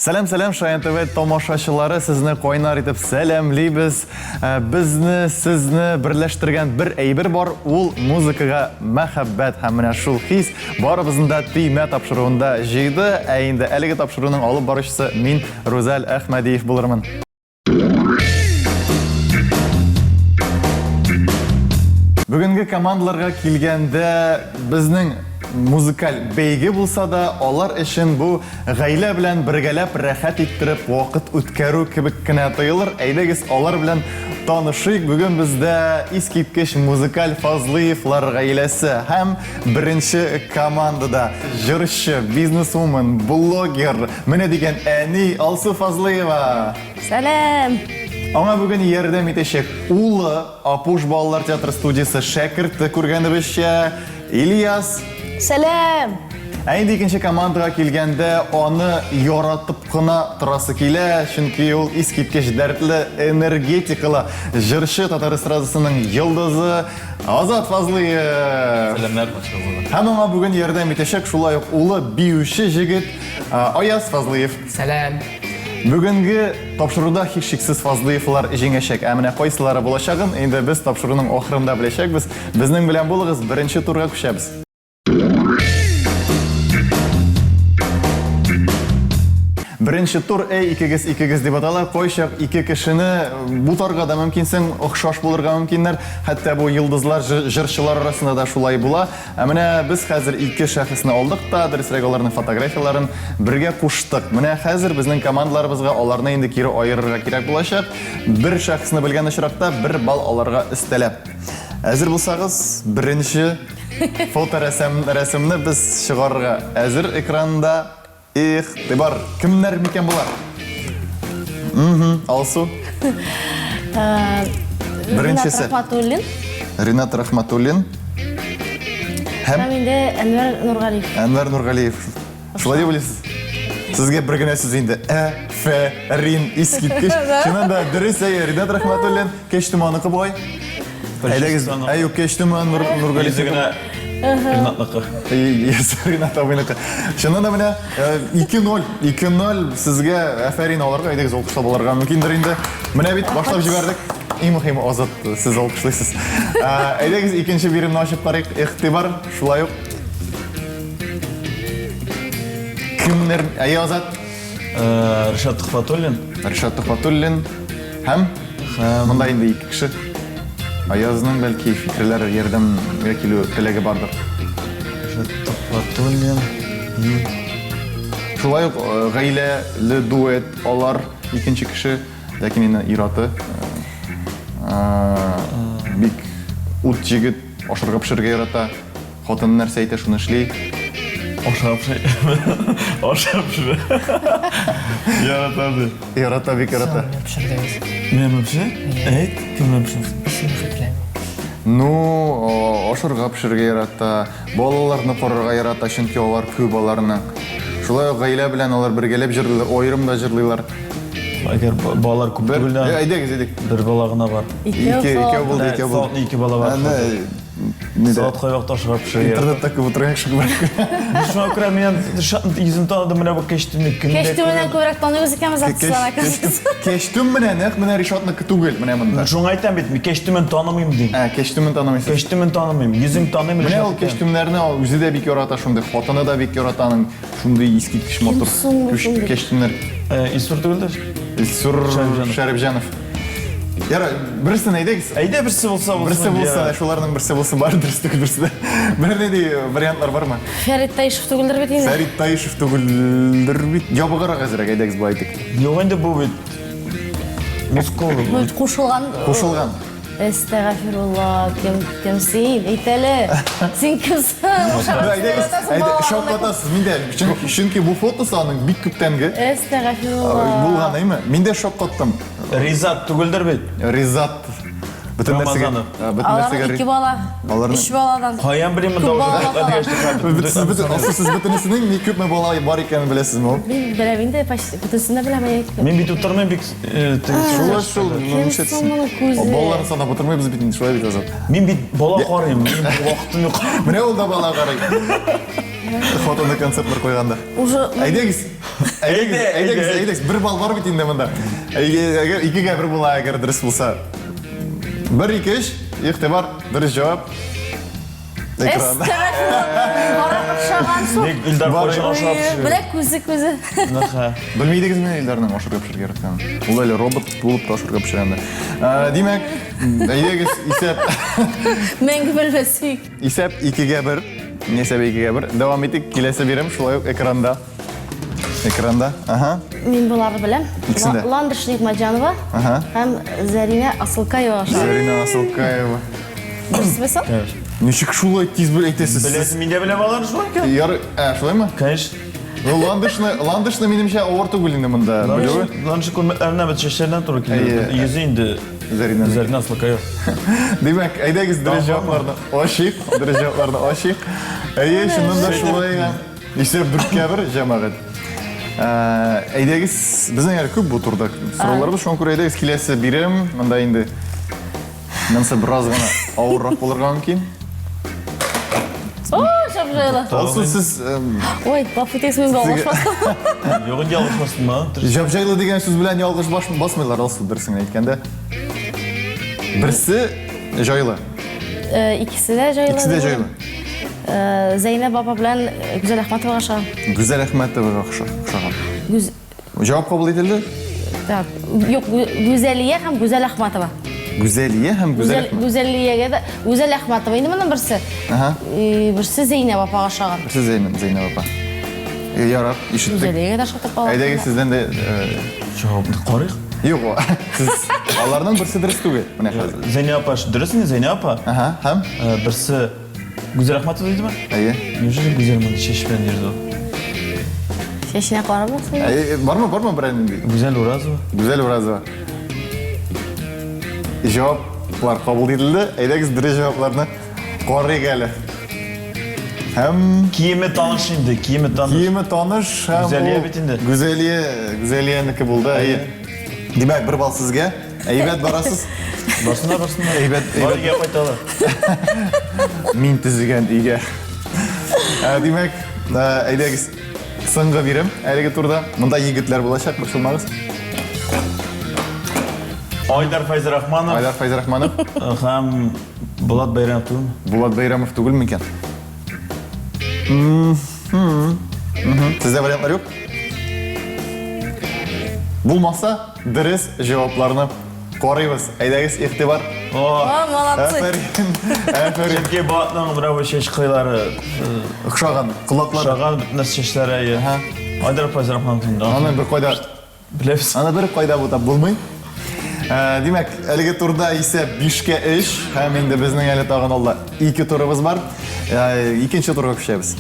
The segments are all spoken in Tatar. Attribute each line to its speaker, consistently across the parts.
Speaker 1: Сәлам, сәлам, Шаян ТВ тамашачылары, сезне кайнар итеп сәламлибез. Безне, сезне берләштергән бер әйбер бар, ул музыкага мәхәббәт. Һәм менә шул хис барыбызны да төймә тапшыруында җыйды. Ә инде әлеге тапшыруның алып баручысы мин, Рузәл Әхмәдиев булырмын. Бүгенге командаларга килгәндә, безнең музыкаль бәйге булса да, алар өчен бу гаилә белән бергәләп рәхәт иттереп вакыт үткәрү кебек кенә тоелыр. Әйдәгез, алар белән танышыйк. Бүген бездә искиткеч музыкаль Фазлыевлар гаиләсе һәм беренче командада җырчы, бизнесвумен, блогер, менә дигән әни Алсу Фазлыева.
Speaker 2: Сәлам!
Speaker 1: Аңа бүген ярдәм итәчәк улы, Апуш балалар театры студиясе шәкерте күргәнебезчә, Ильяс.
Speaker 2: Сәлам!
Speaker 1: Ә инде икенче командага килгәндә, аны яратып кына торасы килә, чөнки ул искиткеч дәртле, энергетикалы җырчы, татар эстрадасының йолдызы Азат Фазлыев.
Speaker 3: Сәламнәр, барчагызга.
Speaker 1: Һәм аңа бүген ярдәм итәчәк шулай ук улы биюче җегет Аяз Фазлыев.
Speaker 4: Сәлам!
Speaker 1: Бүгенге тапшыруда һичшиксез Фазлыевлар җиңәчәк. Ә менә кайсылары булачагын инде без тапшыруның ахырында беләчәкбез. Безнең белән булыгыз, беренче турга күчәбез. Беренче тур әй икегез икегез дип атала. Кайчак ике кешене бутарга да мөмкинсең, охшаш булырга мөмкиннәр. Хәтта бу йолдызлар, җырчылар арасында да шулай була. Ә менә без хәзер ике шәхесне алдык та, дөресрәге аларның фотографияләрен бергә куштык. Менә хәзер безнең командаларыбызга аларны инде кире аерырга кирәк булачак. Бер шәхесне белгән очракта бер балл аларга өстәлә. Әзер булсагыз, беренче фоторәсем рәсемне без чыгарырга әзер экранда. Игътибар! Кемнәр микән болар? Угу, Алсу. Беренчесе.
Speaker 2: Ринат Рахматуллин.
Speaker 1: Ринат Рахматуллин.
Speaker 2: Һәм инде Әнвәр Нургалиев.
Speaker 1: Әнвәр Нургалиев. Шулай дип уйлыйсыз? Сезгә бер генә сүз инде. Ә, Ф, Рин, искиткеч. Чыннан да дөрес, әйе, Ринат Рахматуллин, Кәч томаныкы бугай. Әйдәгез, әй, юк, Кәч томан Нургалиев.
Speaker 3: Йөзе генә Ринатныкы.
Speaker 1: Ринат абыйныкы. Чыннан да менә 2-0, 2-0 сезгә афәрин аларга, әйдәгез, алкышлап алырга мөмкиндер инде. Менә бит башлап җибәрдек. Иң мөһиме Азат, сез алкышлыйсыз. Әйдәгез, икенче биремне ачып карыйк. Игътибар, шулай ук. Кемнәр? Әйе, Азат.
Speaker 3: Ришат Төхфәтуллин.
Speaker 1: Ришат Төхфәтуллин һәм монда инде ике кеше. Аязның бәлки фикерләре ярдәмгә килү теләге бардыр.
Speaker 3: Ришат Төхфәтуллин.
Speaker 1: Шулай ук гаиләле дуэт алар икенче кеше, ләкин инде ир-аты бик ут җегет, ашарга пешерергә ярата. Хатын нәрсә әйтә, шуны эшли.
Speaker 3: Ашап Ашап пешерә. Ярата ди.
Speaker 1: Ярата, бик ярата.
Speaker 4: Син пешердегез.
Speaker 3: Мин пешерә? Әйт, кем белән пешерә?
Speaker 4: Исемен хәтерләмим.
Speaker 1: Ну, ашарга пешерергә ярата, балаларны карарга ярата, чөнки алар күп аларның. Шулай ук гаилә белән алар бергәләп җырлыйлар, аерым да җырлыйлар.
Speaker 3: Әгәр балалар күп түгел дә.
Speaker 1: Әйдәгез, әйдәгез.
Speaker 3: Бер бала гына бар.
Speaker 1: Ике, икәү булды, икәү булды.
Speaker 3: Ике бала бар.
Speaker 1: Нидә?
Speaker 3: Салат кайвакыт ашыгып пешерә.
Speaker 1: Интернетта күп утырган кеше күбрәк.
Speaker 3: Шуңа күрә мин йөзен таныдым, менә бу кәчтүмне кемдә
Speaker 2: Кәчтүменнән күбрәк таныйбыз икән без артистларны, оказывается.
Speaker 1: Кәчтүм менә нәкъ менә Ришатныкы түгел, менә монда.
Speaker 3: Шуңа әйтәм бит, мин кәчтүмен танымыйм дим.
Speaker 1: Ә, кәчтүмен танымыйсыз.
Speaker 3: Кәчтүмен танымыйм, йөзен таныйм.
Speaker 1: Менә ул кәчтүмнәрне ул үзе дә бик ярата шундый, хатыны да бик ярата аның шундый искиткеч матур кәчтүмнәр.
Speaker 3: Илсур түгелдер?
Speaker 1: Илсур Шәрипҗанов. Ярар, берсен әйдәгез.
Speaker 3: Әйдә берсе булса булсын.
Speaker 1: Берсе булса, шуларның берсе булсын, бар дөрес түгел берсе дә. Берәр нинди вариантлар бармы?
Speaker 2: Фәрит Таишев түгелдер бит инде.
Speaker 1: Фәрит Таишев түгелдер бит. Ябыграк әзрәк, әйдәгез болай итик.
Speaker 3: Юк инде бу бит. Мускул.
Speaker 2: Бу кушылган.
Speaker 1: Кушылган.
Speaker 2: Әстәгафирулла, кем, кем син? Әйт әле. Син кемсең?
Speaker 1: Әйдәгез, әйдә, шаккатасыз. Мин дә, чөнки, чөнки бу фотосы аның бик күптәнге.
Speaker 2: Әстәгафирулла.
Speaker 1: Булган, әйме? Мин дә шаккаттым.
Speaker 3: Ризат түгелдер бит?
Speaker 1: Ризат. Бөтен нәрсәгә.
Speaker 3: Рамазанов.
Speaker 1: Бөтен нәрсәгә.
Speaker 2: Аларның ике бала.
Speaker 1: Аларның
Speaker 2: Өч баладан.
Speaker 3: Каян белим монда
Speaker 2: Күп
Speaker 3: уже
Speaker 2: балалы
Speaker 3: дигәч
Speaker 1: Сез бөтен, асыл сез бөтенесенең ни күпме бала бар икәнен беләсезме ул?
Speaker 2: Мин беләм инде, почти бөтенесен дә беләм, әйе.
Speaker 3: Мин бит утырмыйм бик теге
Speaker 1: Шулай шул, ну
Speaker 2: Кем
Speaker 1: нишләтсен?
Speaker 2: соң моның күзе?
Speaker 1: Балаларны санап утырмыйбыз бит инде, шулай бит Азат.
Speaker 3: Мин бит бала карыйм, минем вакытым юк.
Speaker 1: Менә ул да бала карый. Хатыны концертлар куйганда.
Speaker 2: Уже
Speaker 1: Әйдәгез. Әйдәгез, әйдәгез, әйдәгез. Бер балл бар бит инде монда. Әгәр икегә бер була, әгәр дөрес булса. Бер, ике, өч. Игътибар, дөрес җавап. Экранда.
Speaker 2: Кара охшаган шул.
Speaker 3: Ник Илдар кайчан ашап пешерә?
Speaker 2: Менә күзе күзе.
Speaker 3: Нәхә.
Speaker 1: Белми идегезме Илдарның ашарга пешерергә яратканын? Ул әле робот булып та ашарга пешерә инде. Димәк, әйдәгез, исәп.
Speaker 2: Мәңге белмәсек.
Speaker 1: Исәп икегә бер. Исәп икегә бер. Дәвам итик. Киләсе бирем шулай ук экранда. Экранда. Ага.
Speaker 2: Мин боларны беләм.
Speaker 1: Икесен дә.
Speaker 2: Ландыш Нигъмәтҗанова
Speaker 1: Ага.
Speaker 2: һәм Зәринә Асылкаева аша.
Speaker 1: Зәринә Асылкаева.
Speaker 2: Дөресме соң?
Speaker 1: Ничек шулай тиз бел әйтәсез?
Speaker 3: Беләсез, мин дә беләм аларны шулай икән.
Speaker 1: Яр, ә, шулаймы?
Speaker 3: Конечно.
Speaker 1: Ну, ландышны, ландышны минемчә авыр түгел инде монда. Белүе.
Speaker 3: Ландыш күлмәкләренә бит чәчләренә туры килә.
Speaker 1: Әйе.
Speaker 3: Йөзе инде
Speaker 1: Зәринә.
Speaker 3: Зәринә Асылкаева.
Speaker 1: Димәк, әйдәгез дөрес җавапларны ачыйк, дөрес җавапларны ачыйк. Әйе, чыннан да шулай. Исәп дүрткә бер, җәмәгать. Әйдәгез, безнең әле күп бу турда сорауларыбыз, шуңа күрә әйдәгез киләсе бирем, монда инде монысы бераз гына авыррак булырга мөмкин.
Speaker 2: О, шап-жайлы.
Speaker 1: Алсу, сез
Speaker 2: Ой, гафу итегез, мин ялгыш бастым.
Speaker 3: Юк, инде ялгыш бастым,
Speaker 1: Җап-җайлы дигән сүз белән ялгыш басмыйлар, Алсу, дөресен әйткәндә. Берсе җайлы.
Speaker 2: Икесе дә җайлы.
Speaker 1: Икесе дә җайлы.
Speaker 2: Зәйнәб апа белән Гүзәл Әхмәтовага охшаган.
Speaker 1: Гүзәл Әхмәтовага охшаган. Гүз... Җавап кабул ителде?
Speaker 2: Так, юк, Гүзәлия һәм Гүзәл Әхмәтова.
Speaker 1: Гүзәлия һәм Гүзәл Әхмәтова.
Speaker 2: Гүзәлиягә дә Гүзәл Әхмәтова инде моның берсе.
Speaker 1: Ага.
Speaker 2: Берсе Зәйнәб апага охшаган.
Speaker 1: Берсе Зәйнәб, Зәйнәб апа. Ярар, ишеттек.
Speaker 2: Гүзәлиягә дә ошатып кала.
Speaker 1: Әйдәгез сездән дә
Speaker 3: Җавапны карыйк.
Speaker 1: Юк, сез аларның берсе дөрес түгел. Менә хәзер.
Speaker 3: Зәйнәб апа, дөрес инде Зәйнәб апа.
Speaker 1: Ага, һәм?
Speaker 3: Берсе Гүзәл Әхмәтова дидеме?
Speaker 1: Әйе.
Speaker 3: Неужели Гүзәл моны чәч белән йөрде ул?
Speaker 2: Чәченә карап булсын.
Speaker 1: Әйе, бармы, бармы берәр нинди?
Speaker 3: Гүзәл Уразова.
Speaker 1: Гүзәл Уразова. Җаваплар кабул ителде. Әйдәгез дөрес җавапларны карыйк әле. Һәм
Speaker 3: киеме таныш инде, киеме таныш.
Speaker 1: Киеме таныш һәм
Speaker 3: Гүзәлия бит инде.
Speaker 1: Гүзәлия, Гүзәлиянеке булды, әйе. Димәк, бер балл сезгә. Әйбәт барасыз.
Speaker 3: Барсыннар, барсыннар.
Speaker 1: Әйбәт,
Speaker 3: Бар
Speaker 1: әйбәт.
Speaker 3: өйгә кайталар.
Speaker 1: Мин төзегән өйгә. Ә, Димәк, ә, әйдәгез, соңгы бирем әлеге турда. Монда егетләр булачак, борчылмагыз.
Speaker 3: Айдар Фәйзрахманов.
Speaker 1: Айдар Фәйзрахманов.
Speaker 3: Һәм Булат Бәйрәмов түгелме?
Speaker 1: Булат Бәйрәмов түгел микән? Сездә вариантлар юк? Булмаса, дөрес җавапларны карыйбыз. Әйдәгез, игътибар.
Speaker 3: О,
Speaker 2: молодцы.
Speaker 1: Афәрин. Афәрин.
Speaker 3: Чөнки Булатның менә бу чәч кыйлары
Speaker 1: охшаган, колаклары.
Speaker 3: Охшаган бөтен нәрсә чәчләре. Әйе. Айдар Фәйзрахманов инде.
Speaker 1: Аны бер кайда
Speaker 3: Беләбез.
Speaker 1: Аны бер кайда бутап булмый. Ә, димәк, әлеге турда исә 5-кә 3 һәм инде безнең әле тагын алда ике турыбыз бар. Ә, икенче турга күчәбез.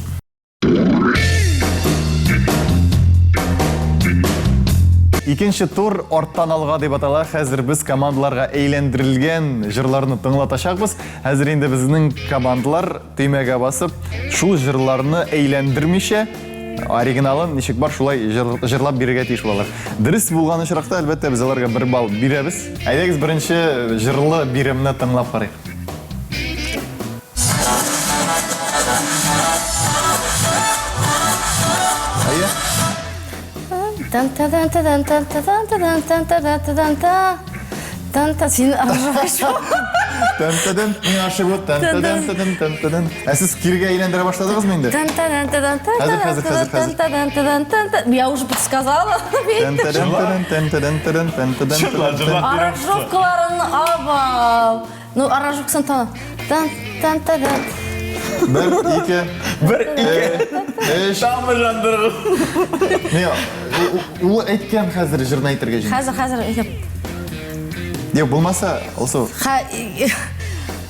Speaker 1: Икенче тур арттан алга дип атала. Хәзер без командаларга әйләндерелгән җырларны тыңлатачакбыз. Хәзер инде безнең командалар төймәгә басып, шул җырларны әйләндермичә, оригиналын ничек бар шулай җырлап бирергә тиеш булалар. Дөрес булган очракта, әлбәттә, без аларга бер балл бирәбез. Әйдәгез, беренче җырлы биремне тыңлап карыйк. Әйе.
Speaker 2: Тан та дан та дан тан та дан та дан тан та да та дан та. Тан та син аржашы.
Speaker 1: Тан та дан, мин аршы бу. Тан та дан та дан тан та дан. Ә сез киргә әйләндерә башладыгызмы инде?
Speaker 2: Тан та дан та дан тан
Speaker 1: Хәзер, хәзер, хәзер,
Speaker 2: тан та дан та дан тан та. Я уже подсказала.
Speaker 1: Тан та дан та дан тан та дан та дан тан та дан.
Speaker 3: Җырла, җырла.
Speaker 2: Аранжировкаларын абау. Ну, аранжировкасын тан. Тан тан та дан.
Speaker 1: Бер, ике,
Speaker 3: Бер, ике.
Speaker 1: өч.
Speaker 3: Тамыр жандыргы.
Speaker 1: Не, ул әйткән хәзер җырны әйтергә җиңел.
Speaker 2: Хәзер, хәзер әйтеп.
Speaker 1: Юк, булмаса, Алсу.
Speaker 2: Ха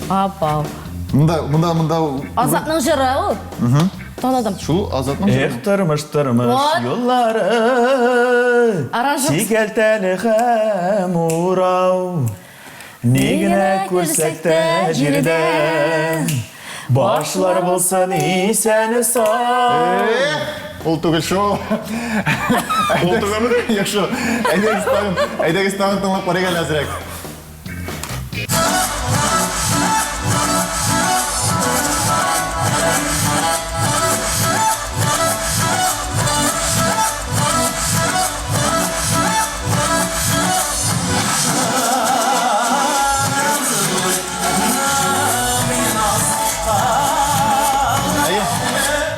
Speaker 2: Апау.
Speaker 1: Монда, монда, монда.
Speaker 2: Азатның җыры ул. Таныдым.
Speaker 1: Шул Азатның җыры.
Speaker 3: Эх, тормыш, тормыш
Speaker 2: Вот.
Speaker 3: юллары.
Speaker 2: Аранжировкасы.
Speaker 3: Сикәлтәле һәм урау. Ни генә күрсәк тә җирдә. Башлар булсын исән сау.
Speaker 1: Ул түгел шул.
Speaker 3: Ул түгелме?
Speaker 1: Юк шул. Әйдәгез тагын, әйдәгез тагын тыңлап карыйк әле әзрәк.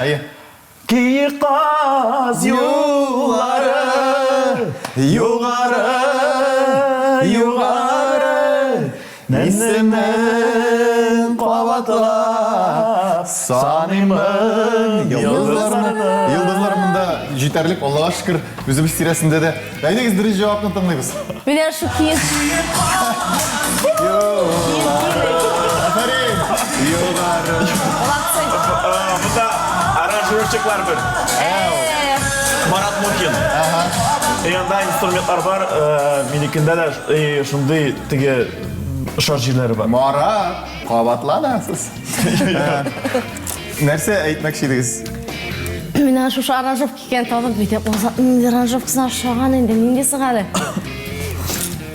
Speaker 1: Әйе.
Speaker 3: Киек каз юллары югары, югары,
Speaker 1: Исемен кабатлап саныймын йолдызларны. Йолдызлар монда җитәрлек, Аллага шөкер, үзебез тирәсендә дә. Әйдәгез, дөрес җавапны тыңлыйбыз.
Speaker 2: Менә шу киез.
Speaker 1: Афәрин! Югары.
Speaker 2: Молодцы.
Speaker 3: Монда аранжировщиклар бер. Марат Мухин. И анда инструментлар бар, минекендә дә шундый теге шар җирләре бар.
Speaker 1: Марат, кабатланасыз. Нәрсә әйтмәкче идегез?
Speaker 2: Мин ана шушы аранжировка икәнен таныдым бит. Азатның нинди аранжировкасына ошаган инде, нинди соң әле?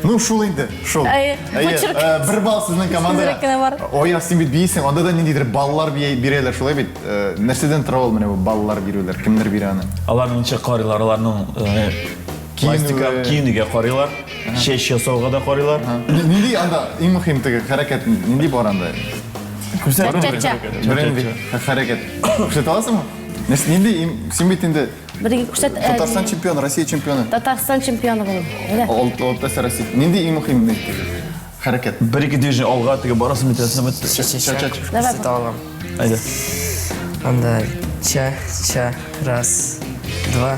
Speaker 1: Ну, шул инде, шул.
Speaker 2: Әйе,
Speaker 1: Әйе,
Speaker 2: почерк.
Speaker 1: бер балл сезнең командага.
Speaker 2: Тизрәк кенә бар.
Speaker 1: Ой, син бит бийсең, анда да ниндидер баллар бирәләр, шулай бит? Нәрсәдән тора ул менә бу баллар бирүләр? Кемнәр бирә аны?
Speaker 3: Аларның ничек карыйлар, аларның пластика киенүгә карыйлар, чәч ясауга да карыйлар.
Speaker 1: Нинди анда иң мөһим теге хәрәкәт нинди бар анда?
Speaker 2: Ча-ча.
Speaker 1: Бернинди хәрәкәт. Күрсәтә аласыңмы? Нәрсә нинди син бит инде
Speaker 2: Бер-ике күрсәт.
Speaker 1: Татарстан чемпионы, Россия чемпионы.
Speaker 2: Татарстан чемпионы булдым. Менә.
Speaker 1: Алып ташлар Россия. Нинди иң мөһим хәрәкәт?
Speaker 3: Бер-ике движение алга теге барасың битәсең бит.
Speaker 1: Ча-ча.
Speaker 2: Давай.
Speaker 4: Күрсәтә алам.
Speaker 3: Әйдә.
Speaker 4: Анда ча, ча, раз, два,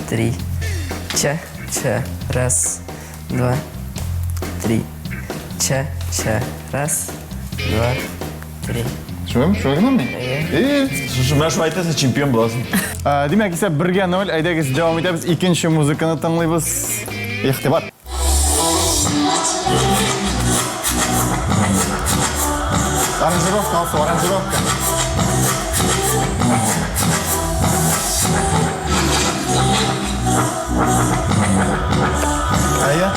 Speaker 4: три. Ча, ча, раз, два, три. Ча, ча, раз, два, три.
Speaker 1: Шулаймы? Шулай гынамы?
Speaker 4: Әйе.
Speaker 1: Э.
Speaker 3: Менә шулай әйтәсең, чемпион буласың.
Speaker 1: Димәк, исәп бергә ноль. Әйдәгез, дәвам итәбез. Икенче музыканы тыңлыйбыз. Игътибар. Аранжировка, Алсу, аранжировка. Әйе.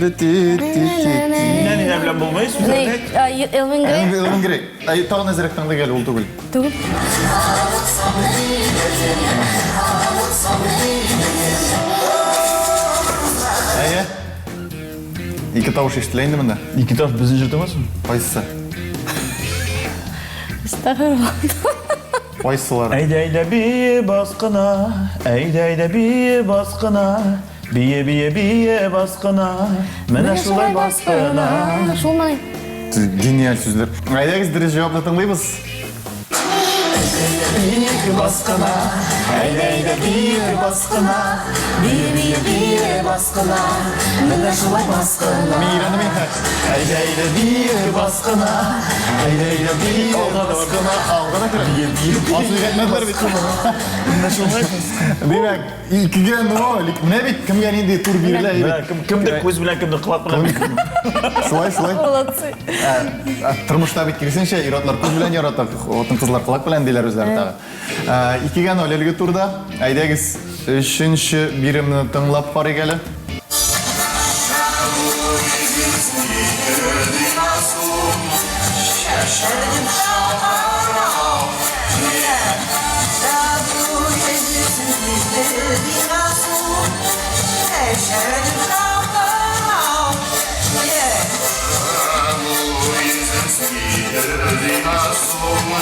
Speaker 3: Нәни белән булмый, сүзләрне әйт.
Speaker 2: Элвин Грей.
Speaker 1: Элвин Грей. Әй, тагын әзрәк тыңлыйк әле, ул түгел.
Speaker 2: Түгел.
Speaker 1: Әйе. Ике тавыш ишетелә инде монда.
Speaker 3: Ике тавыш безнең җыр түгелме?
Speaker 1: Кайсысы?
Speaker 2: Әстәгъфирулла.
Speaker 1: Кайсылары?
Speaker 3: Әйдә, әйдә, бие баскына, әйдә, әйдә, бие баскына, бие, бие, бие баскына, менә шулай баскына.
Speaker 2: Шулмы?
Speaker 1: Гениаль сүзләр. Әйдәгез, дөрес җавапны тыңлыйбыз.
Speaker 3: Биек баскына, әйдә, әйдә, бие баскына, бие, бие, бие баскына, менә шулай баскына.
Speaker 1: Мин өйрәндем инде.
Speaker 3: Әйдә, әйдә, бие баскына, әйдә, әйдә, бие баскына.
Speaker 1: Алга да керә.
Speaker 3: Бие, бие,
Speaker 1: Аз өйрәтмәделәр бит.
Speaker 3: Менә шулай баскына.
Speaker 1: Димәк, икегә ноль. Менә бит кемгә нинди тур бирелә.
Speaker 3: Менә кем кемдер күз белән, кемдер колак белән.
Speaker 1: Шулай, шулай.
Speaker 2: Молодцы.
Speaker 1: Тормышта бит киресенчә, ир-атлар күз белән ярата, хатын-кызлар колак белән диләр үзләре тагы. Икегә ноль әлеге турда. Әйдәгез, өченче биремне тыңлап карыйк әле.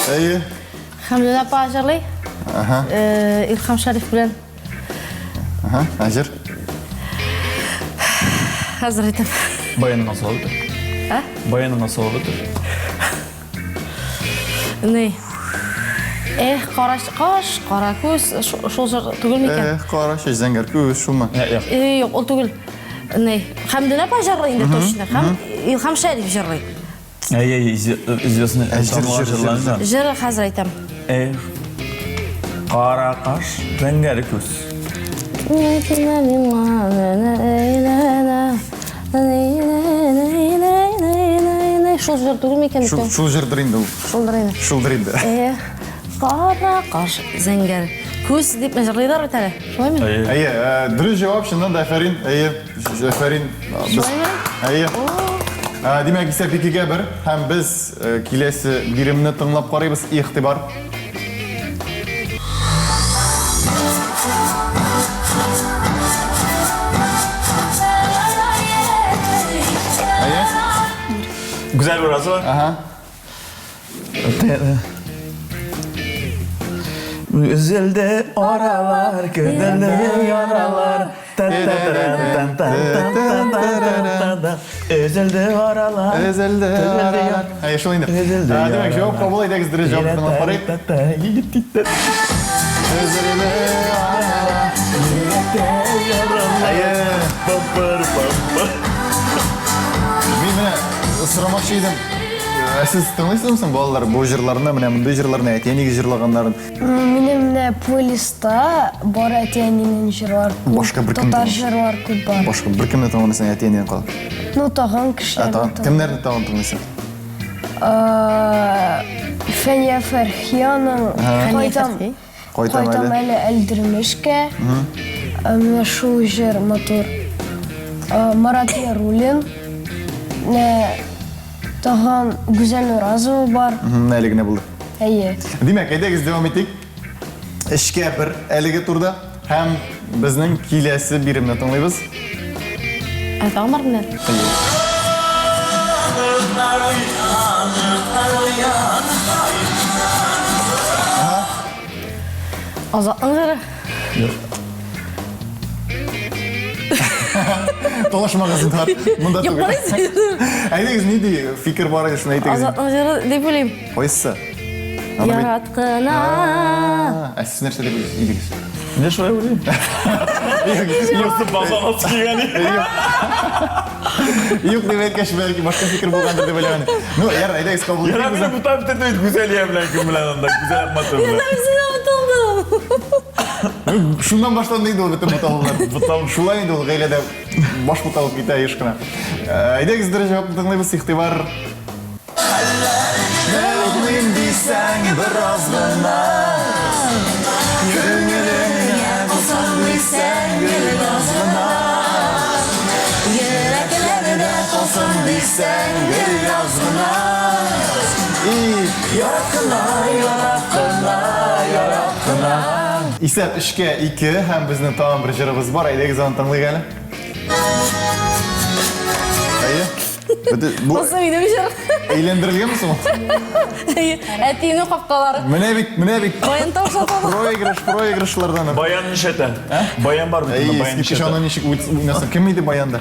Speaker 1: Әйе.
Speaker 2: Хәмдүнә апа җырлый.
Speaker 1: Ага.
Speaker 2: Илһам Шәриф белән.
Speaker 1: Ага, әзер.
Speaker 2: Хәзер әйтәм.
Speaker 3: Баяныңа салып бетер.
Speaker 2: Ә?
Speaker 3: Баяныңа салып бетер.
Speaker 2: Ни? Эх, кара каш, кара күз, шул җыр түгел микән?
Speaker 1: Эх, кара чәч, зәңгәр күз, шулмы?
Speaker 3: Юк.
Speaker 2: Юк, ул түгел. Ни? Хәмдүнә апа җырлый инде точно. Һәм Илһам Шәриф җырлый.
Speaker 3: Әй, әй, известный
Speaker 1: җыр, җыр, җыр.
Speaker 2: Җыры хәзер әйтәм.
Speaker 3: Эх, кара каш, зәңгәр күз.
Speaker 2: Шул җыр түгел микән?
Speaker 1: Шул, шул җырдыр инде ул.
Speaker 2: Шулдыр инде.
Speaker 1: Шулдыр инде.
Speaker 2: Эх, кара каш, зәңгәр күз дип җырлыйлар бит әле. Шулаймы?
Speaker 1: Әйе, дөрес җавап чыннан да афәрин. Әйе, афәрин.
Speaker 2: Шулаймы?
Speaker 1: Әйе. Димәк, исәп икегә бер һәм без киләсе биремне тыңлап карыйбыз. Игътибар. Әйе.
Speaker 3: Гүзәл Уразова.
Speaker 1: Ага.
Speaker 3: Өзелде аралар, көделде яралар. Өзелде аралар.
Speaker 1: Өзелде аралар. Әйе, шул инде.
Speaker 3: Өзелде
Speaker 1: Ә, Димәк, җавап кабул итәгез, дөрес җавап тыңлап карыйк. Өзелде аралар. Әйе. Мин менә сорамакчы идем. Ә сез тыңлыйсызмы соң, балалар, бу җырларны, менә мондый җырларны, әти-әнигез җырлаганнарын?
Speaker 5: Минем менә плейлистта бар әти-әнинең җырлар күп.
Speaker 1: Башка бер кем
Speaker 5: Татар
Speaker 1: тыңламый.
Speaker 5: җырлар күп бар.
Speaker 1: Башка беркемне тыңламыйсың әти-әнидән кала.
Speaker 5: Ну, тагын
Speaker 1: Ә,
Speaker 5: кешеләрне
Speaker 1: тагын
Speaker 5: тыңлыйм.
Speaker 1: кемнәрне тагын тыңлыйсың?
Speaker 5: Фәния Фәрхияның Кайтам,
Speaker 1: Кайтам
Speaker 5: кайтам
Speaker 1: әле.
Speaker 5: әле Әлдермешкә. Менә шул җыр матур. Марат Яруллин. Менә тагын Гүзәл Уразова бар.
Speaker 1: Мгм, Әле генә булды.
Speaker 5: Әйе.
Speaker 1: Димәк, әйдәгез дәвам итик. Эшкә бер әлеге турда һәм безнең киләсе биремне тыңлыйбыз.
Speaker 2: Ә тагын бар менә. Азатның җыры.
Speaker 1: Талашмагыз инде. Монда
Speaker 2: Юк,
Speaker 1: түгел.
Speaker 2: карыйсыз.
Speaker 1: Әйдәгез, нинди фикер бар иде, шуны әйтегез.
Speaker 2: Азатның җыры дип уйлыйм.
Speaker 1: Кайсысы? Аны бит-
Speaker 2: Ярат кына.
Speaker 1: Ә сез нәрсә дип идегез?
Speaker 3: Менә шулай уйлыйм.
Speaker 1: Юк,
Speaker 3: Базанас кигән.
Speaker 1: юк дип әйткәч, бәлки башка фикер булгандыр дип уйлаган. Ну, ярар, әйдәгез кабул
Speaker 3: Яра
Speaker 1: итик.
Speaker 3: мине бутап бетерде бит Гүзәлия белән кем белән анда, Гүзәл Ахматова белән.
Speaker 2: Үзенә буталдым.
Speaker 1: Ну, Шуннан башланды инде ул бөтен буталулар.
Speaker 3: Бутал-
Speaker 1: Шулай инде ул гаиләдә баш буталып китә еш кына. Әйдәгез дөрес җавапны тыңлыйбыз, игътибар. Йоклыйм дисәң бераз гына Күңелеңә булсын дисәң гел аз гына
Speaker 2: Йөрәкләрдә
Speaker 1: Калсын дисәң гел аз гына И ярат кына, ярат кына, ярат кына. Исәп өчкә ике һәм безнең тагын бер җырыбыз бар. Әйдәгез аны тыңлыйк әле. Әйе. Бөтен- Бу
Speaker 2: Булсын минем җыр.
Speaker 1: әйләндерелгәнме соң?
Speaker 2: Әтиемнең капкалары.
Speaker 1: Менә бит, менә бит.
Speaker 2: Баян тавышлатады.
Speaker 1: Проигрыш, проигрышлардан.
Speaker 3: Баян нишәтә? Баян бар бит,
Speaker 1: Әй,
Speaker 3: анда, баян
Speaker 1: искиткеч
Speaker 3: нишәтә.
Speaker 1: аны ничек уйнасын. Кем иде баянда?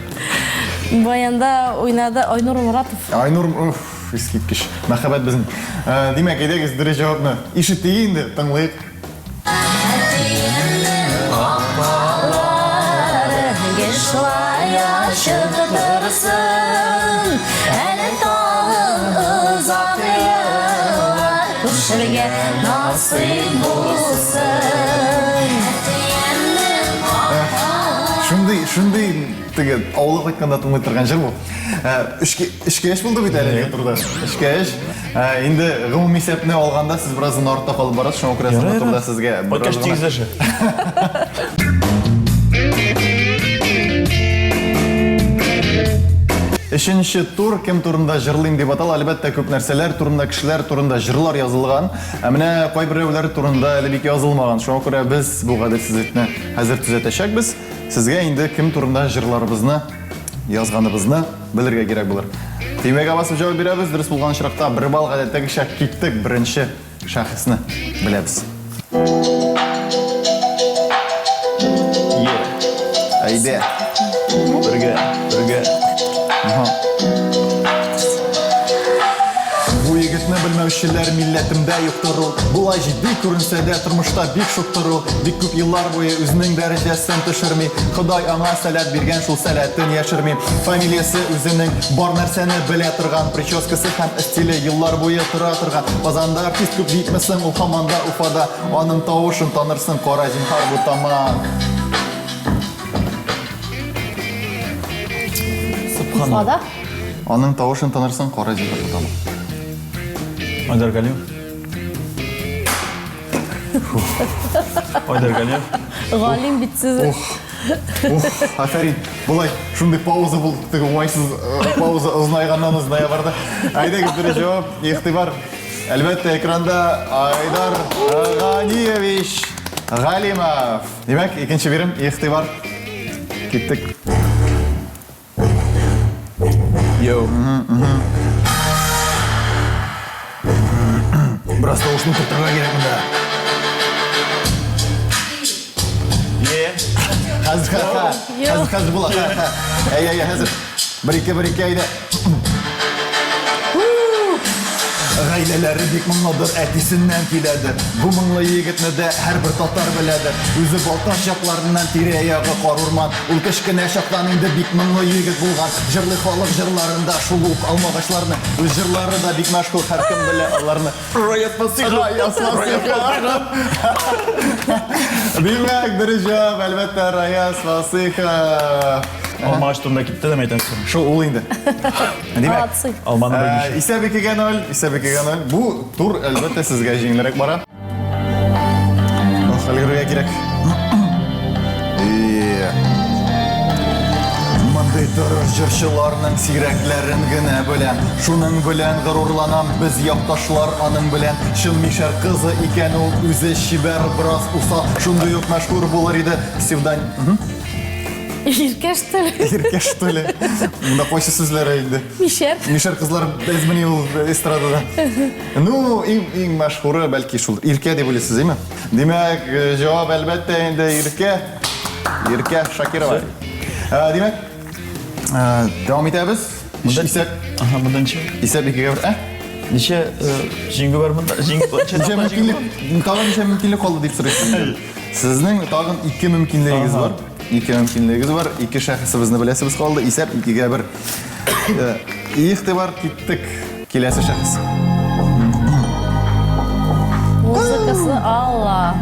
Speaker 2: Баянда уйнады Айнур Муратов.
Speaker 1: Айнур, уф, искиткеч. Мәхәббәт безнең. Димәк, әйдәгез дөрес җавапны ишетик инде, тыңлыйк.
Speaker 2: Гел шулай ачык торсын. Әле тагын озак еллар күрешергә насыйп булсын.
Speaker 1: Шундый, шундый теге авылга кайтканда тыңлый торган җыр бу. Өчкә өчкә эш булды бит әле әлеге турда. Өчкә эш. Инде гомуми исәпне алганда сез бераздан артта калып барасыз, шуңа күрә соңгы турда сезгә бераз
Speaker 3: Подкаст
Speaker 1: гына-
Speaker 3: тигезләшә.
Speaker 1: Өченче тур кем турында җырлыйм дип атала. Әлбәттә, күп нәрсәләр турында, кешеләр турында җырлар язылган. Ә менә кайберәүләр турында әле бик язылмаган. Шуңа күрә без бу гаделсезлекне хәзер төзәтәчәкбез. Сезгә инде кем турында җырларыбызны язганыбызны белергә кирәк булыр. Төймәгә басып җавап бирәбез. Дөрес булган очракта бер балл гадәттәгечә киттек. Беренче шәхесне беләбез.
Speaker 3: Е.
Speaker 1: Әйдә.
Speaker 3: Бергә, бергә.
Speaker 1: Бу егетне белмәүчеләр милләтемдә юктыр ул. Болай җитди күренсә дә, тормышта бик шуктыр ул. Бик күп еллар буе үзенең дәрәҗәсен төшерми. Ходай аңа сәләт биргән, шул сәләтен яшерми. Фамилиясе үзенең бар нәрсәне белә торган, прическасы һәм стиле еллар буе тора торган. Казанда артист күп җитмәсең, ул һаман да Уфада. Аның тавышын танырсың, кара зинһар бу таман.
Speaker 2: Уфада.
Speaker 1: Аның тавышын танырсың, кара зинһар бу таман.
Speaker 3: Айдар Галиев. Айдар Галиев.
Speaker 2: Галим бит сез.
Speaker 1: Ух, ух, афәрин. Болай, шундый пауза булды, теге уңайсыз пауза озынайганнан озыная барды. Әйдәгез, дөрес җавап, игътибар. Әлбәттә, экранда Айдар Ганиевич Галимов. Димәк, икенче бирем, игътибар. Киттек.
Speaker 3: Йоу.
Speaker 1: Бераз тавышны утыртырга кирәк монда.
Speaker 3: Е.
Speaker 1: Хәзер, хәзер, хәзер, хәзер була. Әй, әй, хәзер. Бер, ике, бер, ике, әйдә. Гаиләләре бик моңлыдыр, әтисеннән киләдер. Бу моңлы егетне дә һәрбер татар беләдер. Үзе Балтач якларыннан, тирә-ягы карурман. Ул кечкенә чактан инде бик моңлы егет булган. Җырлый халык җырларында шул ук алмагачларны. Үз җырлары да бик мәшһүр, һәркем белә аларны.
Speaker 3: Раяз Фасыйхов.
Speaker 1: Раяз Фасыйхов. Димәк, дөрес җавап, әлбәттә, Раяз Фасыйхов.
Speaker 3: Алмагач турында китте дә мәйтәм.
Speaker 1: Шул ул инде. Димәк,
Speaker 2: Молодцы.
Speaker 3: Алманы белмичә.
Speaker 1: Исәп 2-гә 0, исәп 2-гә 0. Бу тур, әлбәттә, сезгә җиңелрәк бара. Ох, өлгерергә кирәк. Е. Мондый тырыш җырчыларның сирәкләрен генә беләм. Шуның белән горурланам, без якташлар аның белән. Чын мишәр кызы икән ул, үзе чибәр, бераз усал. Шундый ук мәшһүр булыр иде. Псевдоним.
Speaker 2: Иркә, что ли?
Speaker 1: Иркә, что ли? Монда кайсы сүзләре инде?
Speaker 2: Мишәр.
Speaker 1: Мишәр кызлар әзмени ул эстрадада. Ну, иң, иң мәшһүре бәлки шул. Иркә дип уйлыйсыз, әйме? Димәк, э, җавап әлбәттә инде Иркә. Иркә Шакирова. Э, Димәк, э, дәвам итәбез.
Speaker 3: Монда
Speaker 1: Исәп,
Speaker 3: Ага, монда ничә?
Speaker 1: исәп икегә бер. Ә?
Speaker 3: Ничә җиңү бар монда? Җиңү
Speaker 1: Ничә мөмкинлек, тагын ничә мөмкинлек калды дип сорыйсыз. Сезнең тагын ике мөмкинлегегез бар. Ике мөмкинлегегез бар. Ике шәхесебезне беләсебез калды. Исәп икегә бер. Игътибар киттек. Киләсе шәхес.
Speaker 2: Музыкасы Алла.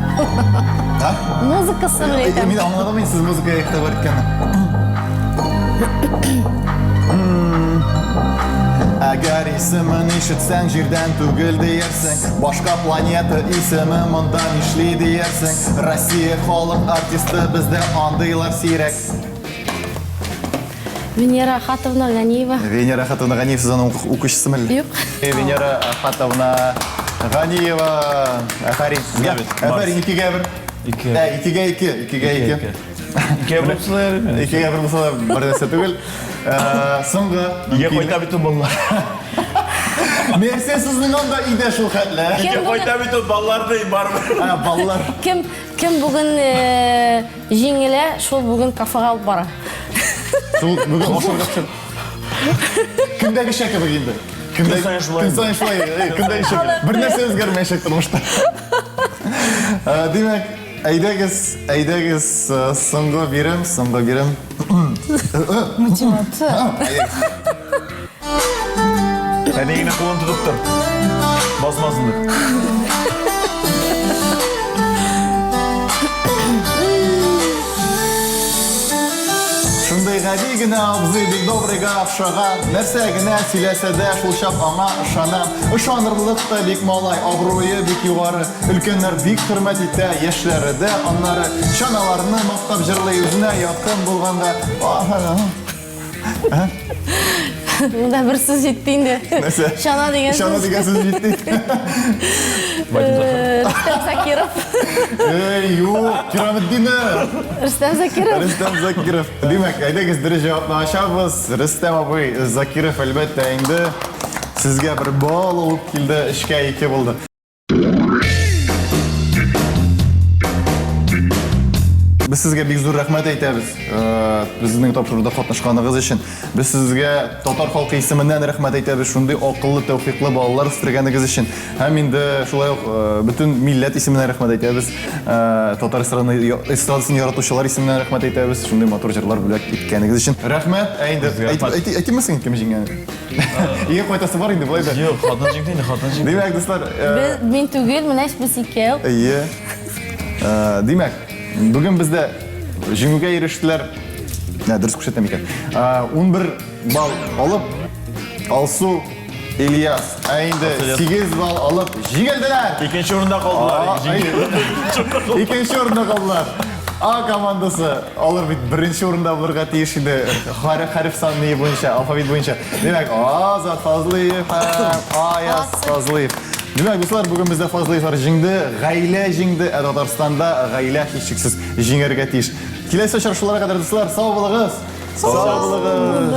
Speaker 1: А?
Speaker 2: Музыкасы менә әйтәм.
Speaker 1: Мин аңладым инде сез музыкага игътибар иткәнне. Әгәр исемен ишетсәң, җирдән түгел диярсең. Башка планета исеме монда нишли диярсең. Россия халык артисты, бездә андыйлар сирәк.
Speaker 2: Венера Ахатовна Ганиева.
Speaker 1: Венера Ахатовна Ганиева, сез аның укучысымы әллә?
Speaker 2: Юк.
Speaker 1: Венера Ахатовна Ганиева. Афәрин сезгә. Афәрин, икегә бер.
Speaker 3: Ике.
Speaker 1: Ә, икегә ике, икегә ике.
Speaker 3: Икегә бер булса да ярый.
Speaker 1: Икегә бер булса да бер нәрсә түгел. Соңгы.
Speaker 3: Өйгә кайта бит ул балалар.
Speaker 1: Нәрсә сезнең анда өйдә шул хәтле?
Speaker 3: Өйгә кайта бит ул балалар ди, барыбер.
Speaker 1: Ә, балалар.
Speaker 2: Кем кем бүген җиңелә, шул бүген кафега алып бара.
Speaker 1: Шул бүген ашарга пешер. Көндәгечә кебек инде.
Speaker 3: Көн саен шулай.
Speaker 1: Көн саен шулай, көндәгечә. Бер нәрсә үзгәрмәячәк тормышта. Димәк, әйдәгез, әйдәгез, соңгы бирем, соңгы бирем.
Speaker 5: Мотивация.
Speaker 3: Әнигенә кулын тотып тор. Басмасын дип.
Speaker 1: Шундый гади генә абзый бик добрыйга охшаган, нәрсә генә сөйләсә дә, шулчак аңа ышанам. Ышанырлык та бик малай, абруе бик югары. Өлкәннәр бик хөрмәт итә, яшьләре дә аннары чаналарны мактап җырлый, үзенә якын булганга.
Speaker 2: Монда бер сүз җитте инде.
Speaker 1: Нәрсә?
Speaker 2: Чана дигән сүз.
Speaker 1: Чана дигән сүз җитте.
Speaker 2: Рөстәм Закиров.
Speaker 1: Эй, юк, Кираметдинов.
Speaker 2: Рөстәм Закиров.
Speaker 1: Рөстәм Закиров. Димәк, әйдәгез дөрес җавапны ачабыз. Рөстәм абый Закиров, әлбәттә, инде сезгә бер балл алып килде, өчкә ике булды. Без сезгә бик зур рәхмәт әйтәбез, э, безнең тапшыруда катнашканыгыз өчен. Без сезгә татар халкы исеменнән рәхмәт әйтәбез, шундый акыллы, тәүфиклы балалар үстергәнегез өчен. Һәм инде шулай ук э, бөтен милләт исеменнән рәхмәт әйтәбез. Э, татар эстрадасын яратучылар исеменнән рәхмәт әйтәбез, шундый матур җырлар бүләк иткәнегез өчен. Рәхмәт. Ә инде әйтимме соң кем җиңгәнен? Өйгә кайтасы бар инде, болай да.
Speaker 3: Юк, хатын җиңде инде, хатын җиңде.
Speaker 1: Димәк, дуслар,
Speaker 2: Без, мин түгел, менә без икәү.
Speaker 1: Әйе. Димәк, бүген бездә җиңүгә ирештеләр. Нә, дөрес күрсәтәм икән. 11 балл алып, Алсу, Ильяс. Ә инде 8 балл алып җиңелделәр.
Speaker 3: Икенче урында калдылар.
Speaker 1: Икенче урында калдылар. А командасы алар бит беренче урында булырга тиеш иде. Хәреф хәреф саны буенча, алфавит буенча. Димәк, Азат Фазлыев һәм Аяз Фазлыев. Димәк, дуслар, бүген бездә Фазлыевлар җиңде, гаилә җиңде, ә Татарстанда гаилә һичшиксез җиңәргә тиеш. Киләсе очрашуларга кадәр, дуслар, сау булыгыз. Сау булыгыз.